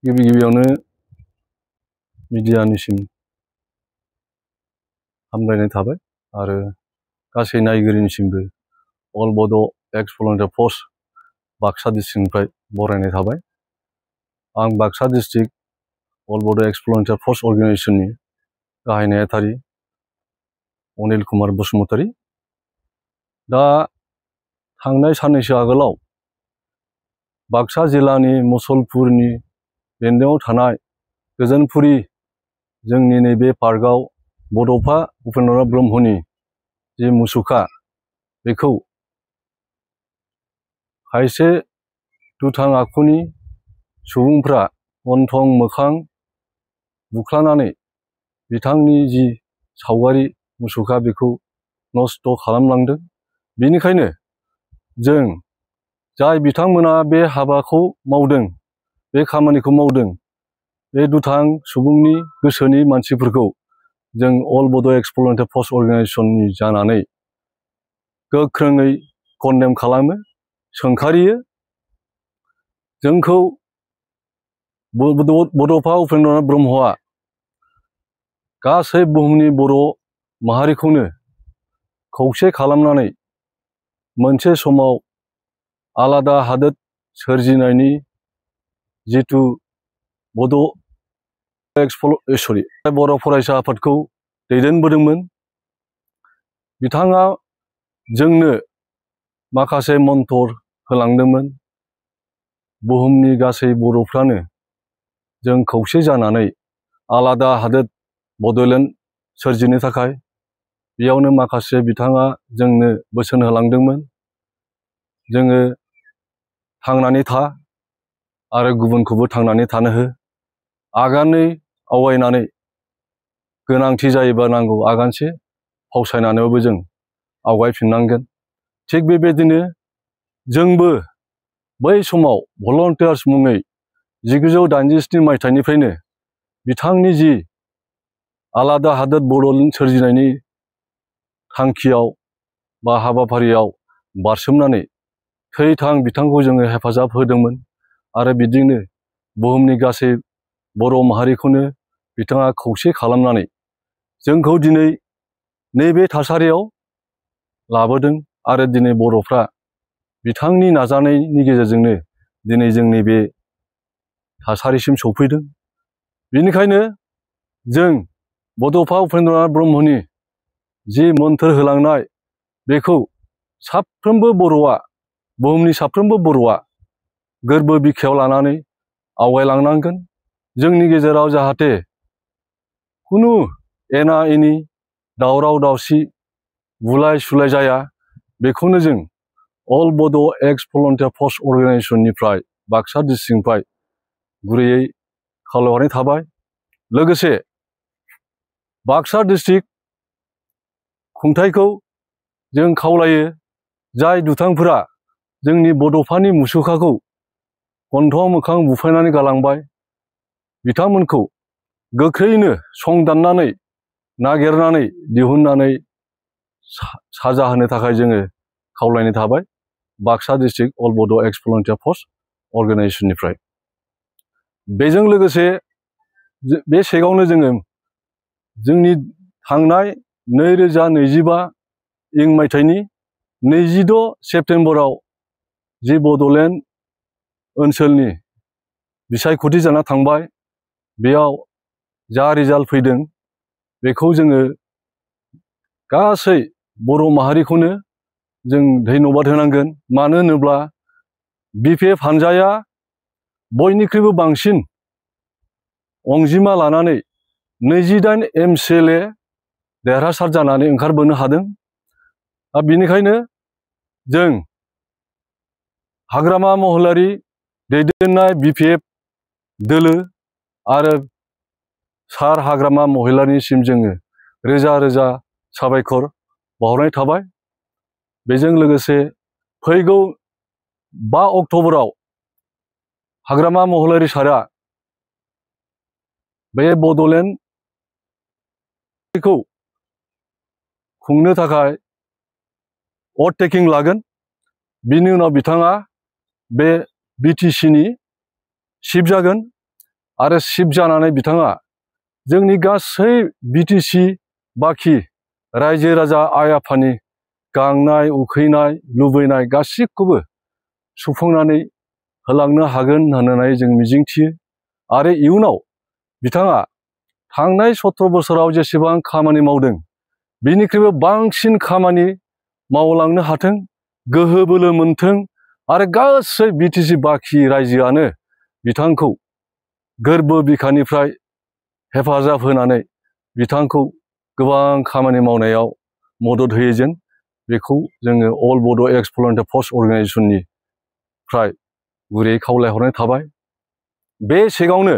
गिबियावनो मिडियानिसिम हामलायनाय थाबाय आरो गासै नायगिरिनिसिमबो अल बड' एक्स भलुन्टियार फर्स बाक्सा डिस्ट्रिक्टनिफ्राय बरायनाय थाबाय। आं बाक्सा डिस्ट्रिक्ट अल बड' एक्स भलुन्टियार फर्स अर्गेनाइजेशननि गाहाय नेहाथारि अनिल कुमार बसुमतारी। दा थांनाय साननैसो आगोलाव बाक्सा जिल्लानि मुसलपुरनि बेन्दोङाव थानाय गोजोनपुरी जोंनि नैबे पार्कआव बड'फा उपेन्द्रनाथ ब्रह्मनि जि मुसुखा बेखौ खायसे दुथां आखुनि सुबुंफ्रा गन्थं मोखां बुख्लानानै बिथांनि जि सावगारि मुसुखा बेखौ नस्थ' खालामलांदों। बेनिखायनो जों जाय बिथांमोना बे हाबाखौ मावदों, बे खामानिखौ मावदों, बे दुथां सुबुंनि गोसोनि मानसिफोरखौ जों अल बड' एक्स भलुन्टियार फर्स अर्गेनाइजेशननि जानानै गोख्रोङै कन्डेम खालामो, सोंखारियो। जोंखौ बड'फा उपेन्द्रनाथ ब्रह्मआ गासै बुहुमनि बर' माहारिखौनो खौसे खालामनानै मोनसे समाव आलादा हादोर सोरजिनायनि जिथु बर' फरायसा आफादखौ दैदेनबोदोंमोन। बिथाङा जोंनो माखासे मन्थर होलांदोंमोन। बुहुमनि गासै बर'फ्रानो जों खौसे जानानै आलादा हादोर बड'लेण्ड सोरजिनो थाखाय बेयावनो माखासे बिथाङा जोंनो बोसोन होलांदोंमोन। जोङो थांनानै था आरो गुबुनखौबो थांनानै थानो हो। आगानै आवगायनानै गोनांथि जायोबा नांगौ आगानसे फावसायनानैबाबो जों आवगायफिननांगोन। थिग बेबायदिनो जोंबो बै समाव भलन्टियार्स मुङै 1987 मायथाइनिफ्रायनो बिथांनि जि आलादा हादोर बड'लेण्ड सोरजिनायनि थांखियाव बा हाबाफारियाव बारसोमनानै थै-थां बिथांखौ जोङो हेफाजाब होदोंमोन आरो बिदिनो बुहुमनि गासै बर' माहारिखौनो बिथाङा खौसे खालामनानै जोंखौ दिनै नैबे थासारियाव लाबोदों आरो दिनै बर'फ्रा बिथांनि नाजानायनि गेजेरजोंनो दिनै जोंनि बे थासारिसिम सौफैदों। बेनिखायनो जों बड'फा उपेन्द्रनाथ ब्रह्मनि जि मोन्थोर होलांनाय बेखौ साफ्रोमबो बर'आ, बुहुमनि साफ्रोमबो बर'आ गोरबो बिखायाव लानानै आवगायलांनांगोन। जोंनि गेजेराव जाहाथे खुनु एना एनि दावराव दावसि बुलाय सुलाय जाया, बेखौनो जों अल बड' एक्स भलुन्टियार फर्स अर्गेनाइजेशननिफ्राय बाक्सा डिस्ट्रिक्टनिफ्राय गुरैयै खावलायहरनाय थाबाय। लोगोसे बाक्सा डिस्ट्रिक्ट खुंथायखौ जों खावलायो, जाय दुथांफोरा जोंनि बड'फानि मुसुखाखौ गन्थं मोखां बुफायनानै गालांबाय, बिथांमोनखौ गोख्रैनो संदाननानै नागिरनानै दिहुननानै साजा होनो थाखाय जोङो खावलायनाय थाबाय बाक्सा डिस्ट्रिक्ट अल बड' एक्स भलुन्टियार फर्स अर्गेनाइजेशननिफ्राय। बेजों लोगोसे बे सेगावनो जोङो जोंनि थांनाय 2025 मायथाइनि 26 सेप्तेम्बराव जि बड'लेण्ड ओनसोलनि बिसायख'थि जाना थांबाय, बेयाव जा रिजाल्ट फैदों बेखौ जोङो गासै बर' माहारिखौनो जों धन्यबाद होनांगोन। मानो होनोब्ला BPF हानजाया बयनिख्रुइबो बांसिन अनजिमा लानानै 28 MCLA देरहासार जानानै ओंखारबोनो हादों। बेनिखायनो जों हाग्रामा महिलारि दैदेननाय BPF दोलो आरो सार हाग्रामा महिलारिनिसिम जोङो रोजा रोजा साबायखर बावहरनाय थाबाय। बेजों लोगोसे फैगौ 5 अक्ट'बराव हाग्रामा महिलारि सारआ बे बड'लेण्डखौ खुंनो थाखाय अभारटेकिं लागोन। बिनि उनाव बिथाङा बे BTCनि चिफ जागोन। आरो सिफ जानानै बिथाङा जोंनि गासै बिटिसि बाखि रायजो राजा आइ आफानि गांनाय उखैनाय लुबैनाय गासिखौबो सुफुंनानै होलांनो हागोन होननानै जों मिजिंथियो। आरो इयुनाव बिथाङा थांनाय 17 बोसोराव जेसेबां खामानि मावदों बिनिख्रुइबो बांसिन खामानि मावलांनो हाथों, गोहो बोलो मोनथों आरो गासै बिटिसि बाखि रायजोआनो बिथांखौ गोरबो बिखानिफ्राय हेफाजाब होनानै बिथांखौ गोबां खामानि मावनायाव मदद होयो जों बेखौ जोङो अल बड' एक्स भलुन्टियार फर्स अर्गानाइजेसननिफ्राय गुरैयै खावलायहरनाय थाबाय। बे सेगावनो